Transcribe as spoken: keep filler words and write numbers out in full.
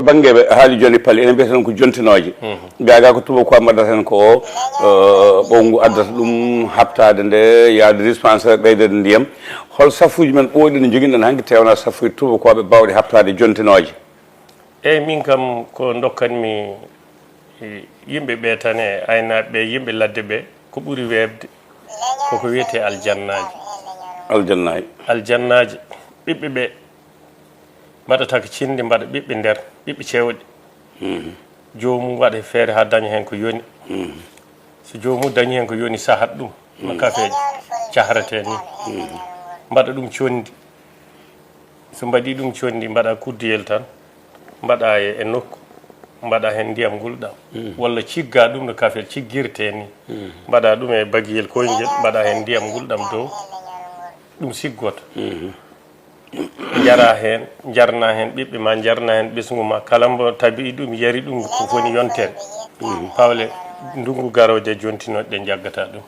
Bannge ɓe haali jooni palle, ene mbiyata tan ko jontinooje. Gaagaa ko tubakoɓe mbaɗata heen ko o, eh, ɓowngu addata ɗum, haɓtaade nde, yaade dispensaire, ɓeydande ndiyam. Hol safuuji men ɓooyɗi no njoginɗen hanki teewna safuuji tubakoɓe baawɗi haɓtaade jontinooje? Eeyi, min kam ko ndokkanmi, eh, yimɓe ɓe tan e aynaaɓe ɓe, yimɓe ladde ɓe, ko ɓuri weeɓde koko wiyetee aljannaaji. Aljannaaji. Aljannaaji, ɓiɓɓe ɓe mbaɗata ko cinndi, mbaɗa ɓiɓɓe nder, ɓiɓɓe cewɗi. Joomum waɗa feere haa daña heen ko yoni. So joomum dañi heen ko yoni, sahat ɗum no kafeeje cahretee ni. Mbaɗa ɗum conndi. So mbaɗi ɗum conndi, mbaɗa kudduyel tan, mbaɗa e, e nokku, mbaɗa heen ndiyam ngulɗam. Walla cigga ɗum no kafel ciggirtee ni. Mbaɗa ɗum e bagiyel koyngel, mbaɗa heen ndiyam ngulɗam dow, ɗum siggoto. Njara heen, njarna heen ɓiɓɓe ma, njarna heen ɓesngu ma. Kala mbo tabi ɗum, yari ɗum, ko woni yontere. Pawle ndungu garooje jontinoɗe ɗe njaggata ɗum.